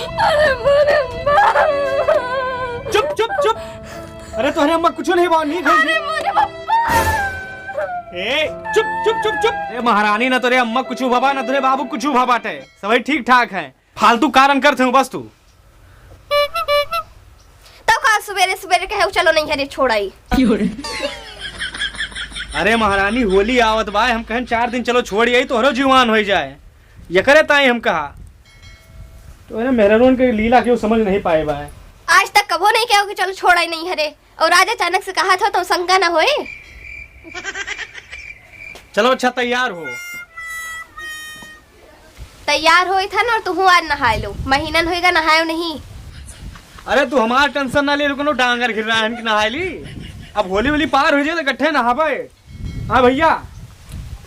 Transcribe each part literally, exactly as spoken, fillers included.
अरे मोरे माँ। चुप, चुप, चुप। अरे तोहरे अम्मा कुछ नहीं बा, नहीं खाई। अरे मोरे पप्पा। ए, चुप, चुप, चुप, चुप। ए महारानी, ना तोरे अम्मा कुछ भवा, ना तोरे बाबू कुछ भवा बाटे। सबै ठीक ठाक है। फालतू कारण करत हूँ बस तू। तब का सुबेरे सुबेरे कहे, "चलो नैहरे छोड़ आई।" अरे महारानी, होली आवत बा, हम कहन चार दिन चलो छोड़ आई, तोहरो जुआन होइ जाए, एकरे ताई हम कहा। तो है ना, मेहरारून के लीला केहू समझ नहीं पाए बा। आज तक कबो नहीं कहो कि चलो छोड़ आई नैहरे, और आज अचानक से कहा था तो शंका ना होए। चलो अच्छा, तैयार हो। तैयार होई था ना, और तुहू आज नहाए लो, महीनन होएगा नहायो नहीं। अरे तू हमार tension ना ले, रुकनो डांगर घिर रहा है कि नहाए ली। अब होली होली पार हो जाए तो इकट्ठे नहाबे। हाँ भैया।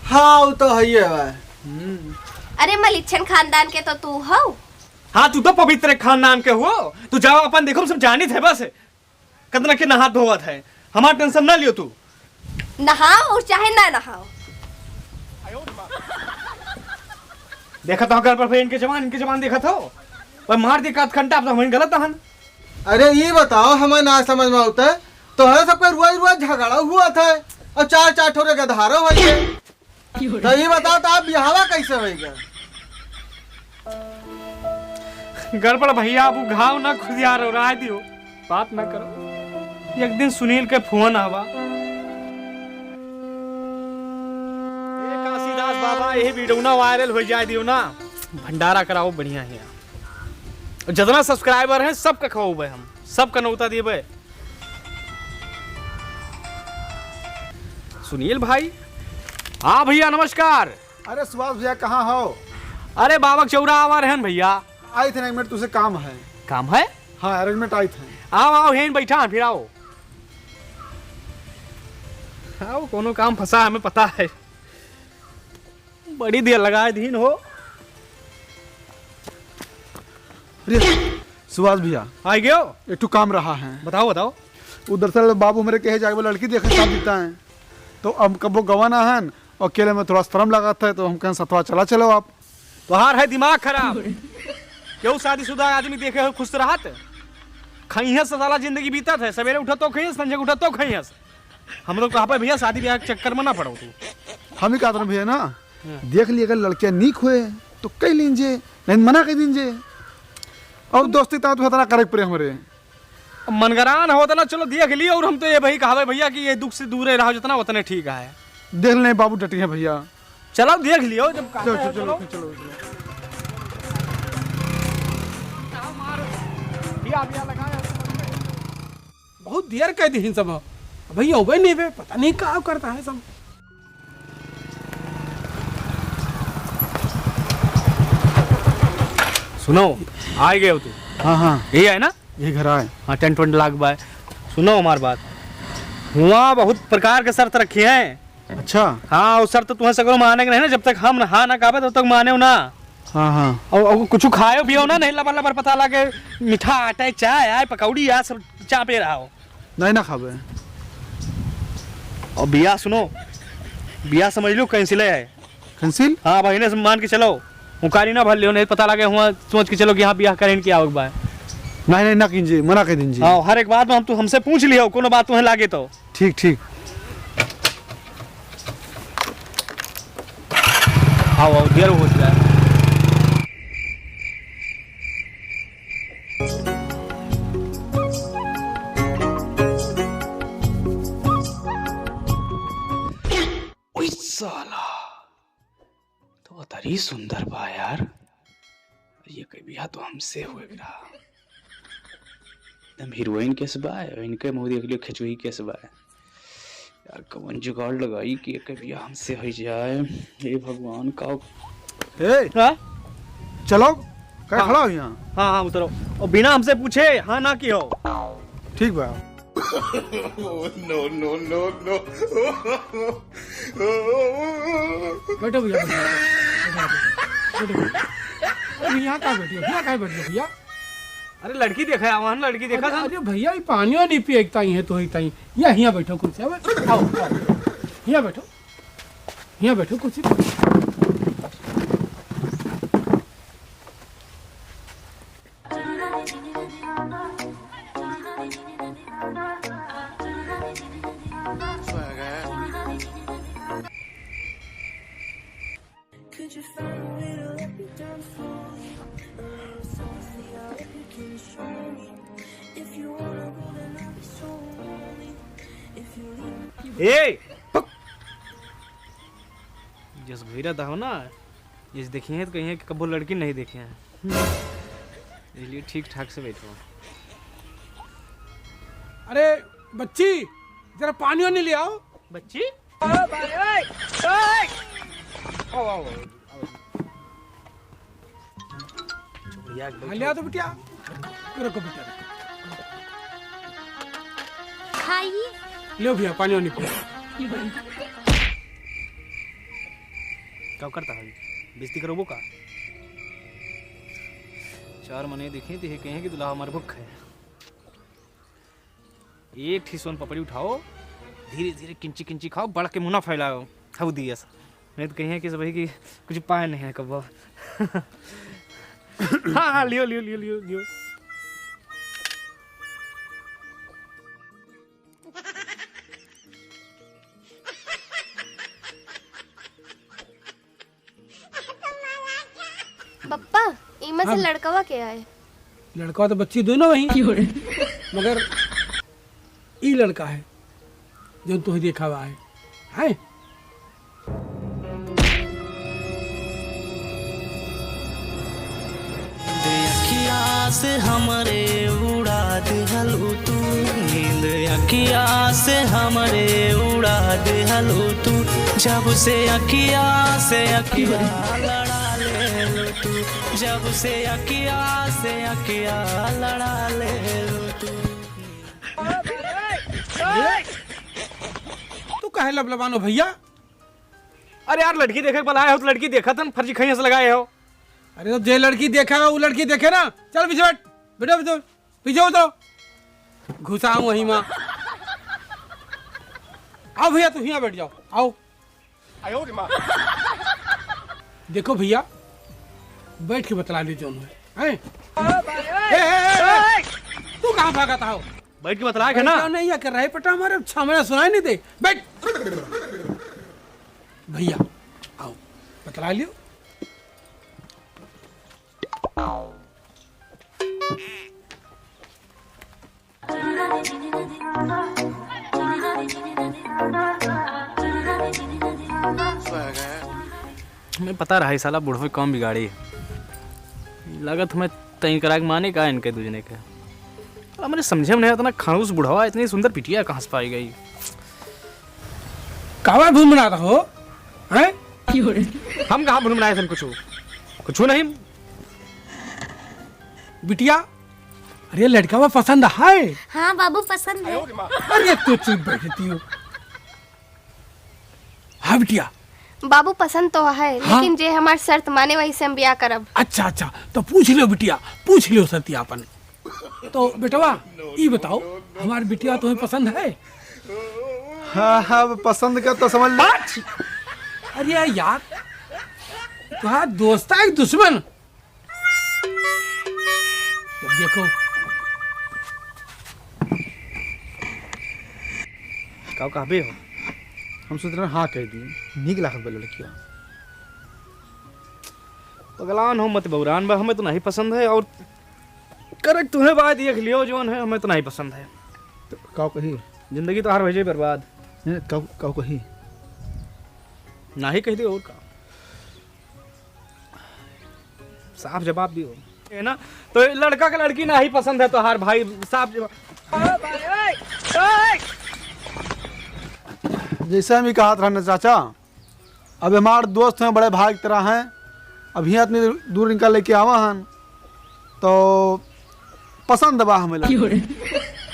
हाँ, वो तो है ही है भाई। हम्म। अरे मलिच्छन खानदान के तो तू हो। हाँ, तू तो पवित्र खानदान के हो। तू जाओ अपन देखो, हम सब जानित है बस। कतना के नहात धोवत है, हमार tension ना लियो तू। नहाओ और चाहे ना नहाओ। देखत हो घर पर फिर इनके जवान, इनके जवान देखत हो। पर मार दी कात खंटा, आप तो हमें गलत हन। अरे ये बताओ, हमें ना समझ में आवता है, तोहरे सबके रोज रोज झगड़ा हुआ था और चार चार ठोरे गधारो हो गए। तो ये बताओ, तो आप बिहावा कैसे होइगा? गड़बड़ भैया, अब उ घाव ना खुदिया रहो, राय दियो, बात ना करो। एक दिन सुनील के फोन आवा। ए काशीदास बाबा, यही वीडियो ना viral हो जाए दियो ना, भंडारा कराओ बढ़िया है। जतना subscriber हैं, सबका खवाओ हम, सबका नौता देबे। सुनील भाई। हाँ भैया, नमस्कार। अरे सुभाष भैया, कहाँ हो? अरे बाबा के चौरा आवा रहन भैया। आई थे ना, एक मिनट, तुझसे काम है। काम है? हाँ, arrangement आई थे। आओ, आओ, यहीं बैठा है, फिर आओ। आओ, कोनो काम फंसा, हमें पता है। बड़ी देर लगाए दीन हो। अरे, सुभाष भैया। आ गयो? एक ठो काम रहा है। बताओ, बताओ। वो दरअसल बाबू हमरे कहे जाके वो लड़की देखे साथ देता है। तो हम कबो गवा ना हन, अकेले में थोड़ा शर्म लगाता है, तो हम कहें सतवा चला चलो आप। तोहार है दिमाग खराब। क्यों शादीशुदा आदमी देखे हो खुश रहत? खइहस साला जिंदगी बीतत है, सवेरे उठत तो खइहस, संझे उठत तो खइहस। हम लोग कहा पे भैया शादी ब्याह के चक्कर में ना पड़ो तू। हम ही कहत रहे भैया ना, हाँ। देख लिए अगर लड़कियां नीक हुए तो कह लीजिए, नहीं मना कर दीजिए। और दोस्ती ता तो इतना करे पड़े हमरे। अब मनगरान होत ना, चलो देख लियो, और हम तो ये भाई कहावे भैया कि ये दुख से दूर रहो जितना, उतने ठीक है। देख लें बाबू डटी है भैया। चलो देख लियो, जब चलो, चलो, चलो, चलो। चलो, चलो। भैया, भैया लगाया। बहुत देर कह दी सब, भैया हो गए नहीं बे, पता नहीं का करता है सब। सुनो, आ गए हो तू? हाँ, हाँ। यही है ना? यही घर आए। हाँ, टेंट वेंट लाग बाय। सुनो हमार बात, हुआ बहुत प्रकार के शर्त रखी हैं। अच्छा। हाँ, वो शर्त तुम्हें सगरो माने के नहीं ना, जब तक हम हाँ ना कहबे तब तक माने हो ना। हाँ, हाँ। और, और कुछ खायो पियो ना, नहीं लबर लबर पता लागे, मीठा आटा, चाय आय, पकौड़ी आय, सब चापे रहा हो। नहीं ना खाबे। और बियाह सुनो, बियाह समझ लो cancel है। Cancel? हाँ, बहिने से मान के चलो, हुकारी ना भर लियो, नहीं पता लागे हुआ सोच के चलो कि हाँ बियाह करें कि आवक बा। नहीं, नहीं, ना कीजिए, मना कर दीजिए। हाँ, हर एक बात में हम तो हमसे पूछ लियो, कोनो बात तुम्हें लागे तो। ठीक, ठीक। आओ, आओ, देर हो जाए। ओए साला, तो तरी सुंदर बा यार। ये कई बियाह तो हमसे हुए रहा। एकदम हीरोइन केस बा, इनके मुंह देख लियो, खेचुही केस बा। यार, कवन जुगाड़ लगाई कि एकर बियाह हमसे हो जाए। हे भगवान, का ए, हाँ? चलो, का हाँ। खड़ा हो यहाँ? हाँ, हाँ, उतरो। और बिना हमसे पूछे हाँ ना की हो। ठीक बा। No, no, no, no। बैठो भैया, बैठो, बैठो, बैठो। अरे, यहाँ का बैठे हो? यहाँ का बैठे हो भैया? अरे, लड़की देखा है, वहाँ लड़की देखा अरे, था। अरे भैया, ये पानी वानी पिए एक ताई है, तो एक ताई। या, यहाँ बैठो कुर्सी पे। आओ, आओ। यहाँ बैठो। यहाँ बैठो कुर्सी पे। ए, पक। जस घुइरा दहो ना, जस देखिहैं तो कहिहैं कि कबो लड़की नहीं देखे हैं। इसलिए ठीक ठाक से बैठो। अरे बच्ची, जरा पानी वानी ले आओ। बच्ची? आओ, आओ, आओ, आओ, आओ। चुपड़िया के हाँ, बैठो। ले आ तो बिटिया। रुको बेटा, रुको। खाई। ले भैया, पानी वानी पियो। का करता है? बेइज्जती करबो का? चार मने देखे तो ये कहें कि दुल्हा हमार भूख है। एक ठी सोन पपड़ी उठाओ, धीरे धीरे किंची किंची खाओ, बड़ा के मुंह ना फैलाओ। हऊ दियस। नहीं तो कहिए कि सब कि कुछ पाए नहीं है कब्बो। हाँ, हाँ, लियो, लियो, लियो, लियो, लियो। पप्पा, इमा से हाँ। लड़कवा के आए? लड़कवा तो बच्ची दोनों वही। क्यों रे? मगर ई लड़का है, जो तुहे देखा हुआ है। हैं? अखिया से हमरे उड़ा दिहलू तू, नींद अखिया से हमरे उड़ा दिहलू तू, जब से अखिया से अखिया लड़ा लेलू तू, जब से अखिया से अखिया लड़ा लेलू तू। तू काहे लबलबानो भैया? अरे यार, लड़की देखे के बलाए हो तो लड़की देखा था, फर्जी खैया से लगाए हो। अरे तो जे लड़की देखा है, वो लड़की देखे ना। चल पीछे बैठ, बैठो, बैठो, पीछे उतरो। घुसाऊं वहीं माँ। आओ भैया, तू यहाँ बैठ जाओ, आओ। देखो भैया, बैठ के बतला ली जोन है, हैं? ए, ए, ए, ए, तू कहाँ भागत हो? बैठ के बतला के ना। बैठ जाओ, नहीं, या कर रहे पटा हमारे, अब छामड़ा सुनाई नहीं दे। बैठ। भैया, आओ, बतला लियो। हमें पता रहा, ई साला बुढ़वे कम बिगाड़ी। लागत हमें तय करा के माने का इनके दू जने के। हमरे समझे में नहीं, इतना खड़ूस बुढ़वा, इतनी सुंदर बिटिया कहाँ से पाई गई? कावा भुनभुनात हो, हैं? हम कहाँ भुनभुनाए सन कुछ? कुछ नहीं। बिटिया, अरे लड़का वा पसंद है? हाँ बाबू, पसंद है। अरे तू चुप बैठती हो। हाँ बिटिया। बाबू, पसंद तो है, हाँ? लेकिन जे हमार शर्त माने वही से हम ब्याह करब। अच्छा, अच्छा, तो पूछ लो बिटिया, पूछ लो शर्त आपन। तो बेटवा, ई बताओ, हमार बिटिया तुम्हें पसंद है? हाँ, हाँ, अब पसंद का तो समझ लो। अरे यार, तुम्हारा दोस्त है कि दुश्मन? देखो। का कहबे हो? हम सोच रहे हाँ कह दी, नीक लागत बा लड़किया। पगलान हो मत बौरान बा, हमें तो नहीं पसंद है और करेक्ट तुम्हें बात देख लियो जोन है, हमें तो नहीं पसंद है। तो का कही? जिंदगी तो हर भेजे बर्बाद। नहीं, का, का कही? नहीं कह दे और का। साफ जवाब दियो। है ना? तो लड़का के लड़की नहीं पसंद है तोहार भाई, साफ जवाब। जैसे हम ही कहत रहने चाचा, अब हमार दोस्त हैं, बड़े भाई की तरह हैं, अब हियाँ इतनी दूर इनका लेके आवा हन, तो पसंद बा हमें लड़का।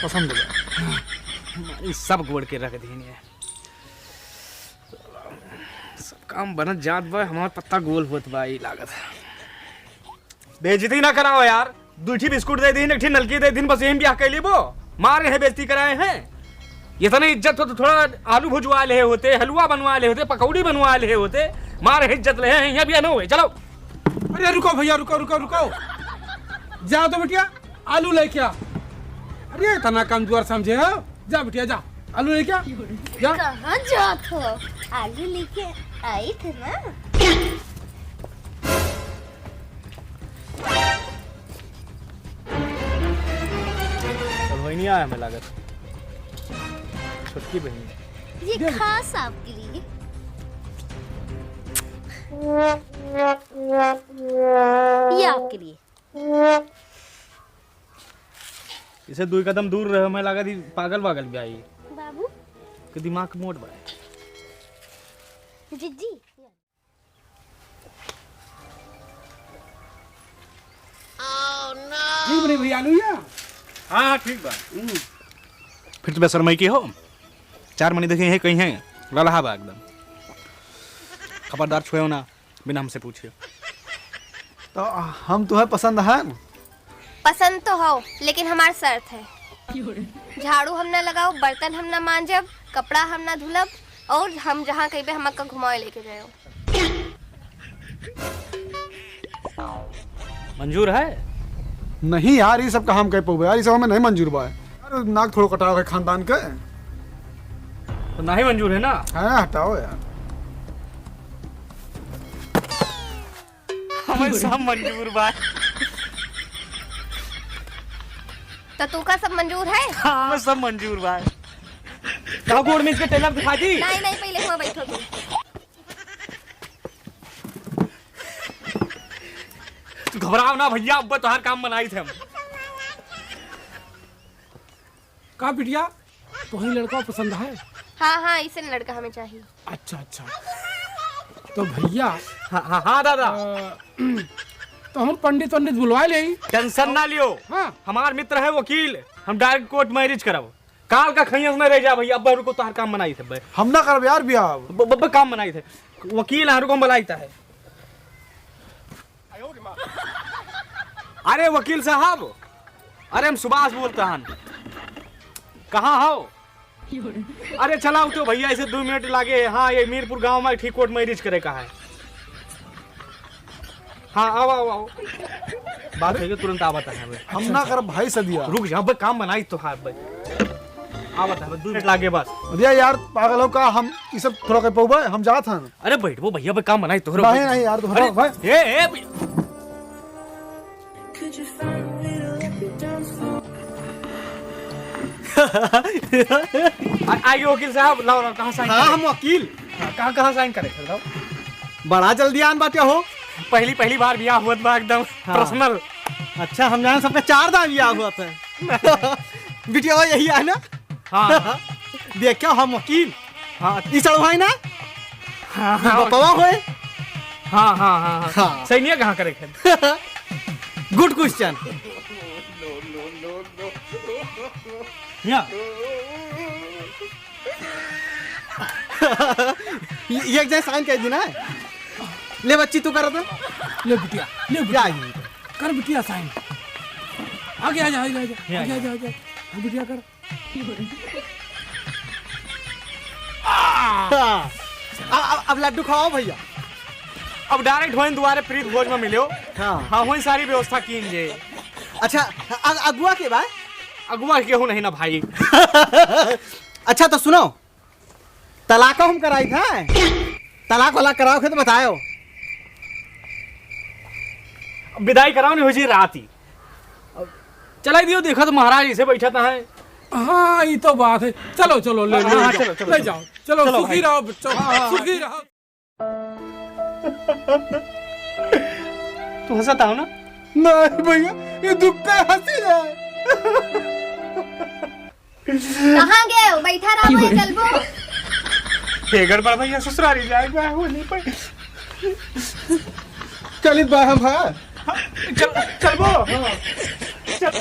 पसंद बा। हमारी सब गोड़ के रख दीन है। सब काम बनत जात बा, हमार पत्ता गोल होत बा, ई लागत है। बेइज्जती ना कराओ यार, दुई ठी बिस्कुट दे दीन, एक ठी नलकी दे दीन, बस यही ब्याह कर लीबो। मारे हैं, बेइज्जती कराए हैं। इतनी इज्जत हो तो थोड़ा आलू भुजवा ले होते, हलवा बनवा ले होते, पकौड़ी बनवा ले होते। मारे हैं, इज्जत ले हैं, यहाँ ब्याह न हुए, चलो। अरे रुको भैया, रुको, रुको, रुको। जाओ तो बिटिया, आलू लेके आ। अरे, इतना कमजोर समझे हो? जा बिटिया, जा, आलू लेके आ। जा। कहाँ जात हो? आलू लेके आई थे ना। चल, वही नहीं आया, हमें लागत। छोटकी बहन। ये दे। खास आपके लिए। ये आपके लिए। इसे दुई कदम दूर रहे, हमें लागत ही पागल वागल भी आई। बाबू। के दिमाग मोट बा। जिज्जी। ठीक बने भैया, आलू या? हाँ, हाँ, ठीक बा। हम्म। फिर तो बेशरमई की हो, चार मनी देखे हैं कहीं हैं, ललहा बा एकदम। खबरदार छुएओ ना, बिना हमसे पूछे। तो हम तुम्हें पसंद हैं? पसंद तो हो, लेकिन हमार शर्त है, झाड़ू हम ना लगाओ, बर्तन हम ना मांजब, कपड़ा हम ना धुलब, और हम जहाँ कहिबे हमका घुमावे लेके जाओ। मंजूर है? नहीं यार, ये सब कहाँ हम कह पउबे यार, ये सब हमें नहीं मंजूर बा यार। नाक थोड़ो कटाव है खानदान के। तो नहीं मंजूर है ना? हाँ, हटाओ यार। हमें सब मंजूर बा। तो तू का सब मंजूर है? हाँ, सब मंजूर बा। का गोड़ में इसके टेलर दिखा दी? नहीं, नहीं, पहले हुआ बैठो तू। तू घबराओ ना भैया, अब तोहार काम बनाई थे हम। का बिटिया, तोहई लड़का पसंद है? हाँ, हाँ, ऐसे लड़का हमें चाहिए। अच्छा, अच्छा। तो भैया, हाँ, हाँ, हाँ, दादा। अ, तो हम पंडित वंडित बुलवा ले। टेंशन ना लियो। हाँ। हमार मित्र है वकील, हम डायरेक्ट कोर्ट मैरिज करब। काल का खैयस में रह जा भैया, अब रुको, तोहार काम बनाई थे बे। हम ना करब यार बियाह। ब-, ब-, ब-, काम बनाई थे। वकील है, रुको, हम बुलाई थे। अरे वकील साहब, अरे हम सुभाष बोलता हन। कहाँ हो? अरे चला उठो भैया, इसे दो मिनट लागे। हाँ, ये मीरपुर गांव में ठीक कोर्ट मैरिज करे का है। हाँ, आओ, आओ, आओ। बात है कि तुरंत आवत है। हम ना करब भाई सदिया। रुक जा, अब काम बनाई तो है भाई। आवत है, दो मिनट लागे बस। भैया यार, पागल हो का? हम ई सब थोड़ा कर पउबे, हम जात हन। अरे बैठबो भैया, बे काम बनाई तोहरो। नहीं, नहीं यार, तुम अरे, हटाओ, भाई। ए, ए, भैया। आ, आइए वकील साहब, लाओ, लाओ, कहाँ साइन हाँ, करे? हम वकील। हाँ, कहाँ, कहाँ साइन करे, बताओ। बड़ा जल्दी आन बाटे हो। पहली, पहली बार बियाह हुआ बा एकदम हाँ। पर्सनल। अच्छा, हम जाने सबके चार दान बियाह हुआ था। बिटिया यही है ना? हाँ, हाँ। देखो, हम वकील। हाँ। ई सड़वाई ना? हाँ, ई हाँ। बपवा होए? हाँ, हाँ, हाँ, हाँ। हाँ। सैनिया कहाँ करे खेल? Good question। या। ये, ये एक जगह साइन कर दी ना। ले बच्ची, तू कर दे। ले बिटिया, ले बिटिया। या, ये। कर बिटिया साइन। आगे आ जा, आगे आ जा, या, आगे आ या। जा, आगे आ जा। हाँ, बिटिया कर। हाँ। अब, अब, अब लड्डू खाओ भैया। अब डायरेक्ट होइन दुआरे प्रीत भोज में मिलो। हाँ। हाँ, होइन सारी व्यवस्था कीन जे। अच्छा, अ-, अगुआ के बा? अगुआ केहू नहीं ना भाई। अच्छा तो सुनो, तलाक हम कराई था। तलाक वलाक कराओ के तो बताओ। विदाई कराओ नहीं हो जी रात ही। चलाई दियो, देखो तो महाराज इसे बैठा था है। हाँ, ये तो बात है। चलो, चलो, ले, हाँ, ले हाँ, जाओ, चलो, चलो, ले चलो। जाओ। चलो, चलो सुखी भाई। रहो बच्चों, हाँ, हाँ, हाँ। सुखी रहो। तू हंसत हो ना? नहीं भैया, ये दुख का हंसी है। कहाँ गए हो? बैठा रहो, वहीं चलबो। हे गड़बड़ भैया, ससुरारी जाए बा, वो नहीं पर। चलित बा हम, हाँ। हाँ, चल, चलबो। हाँ। चल।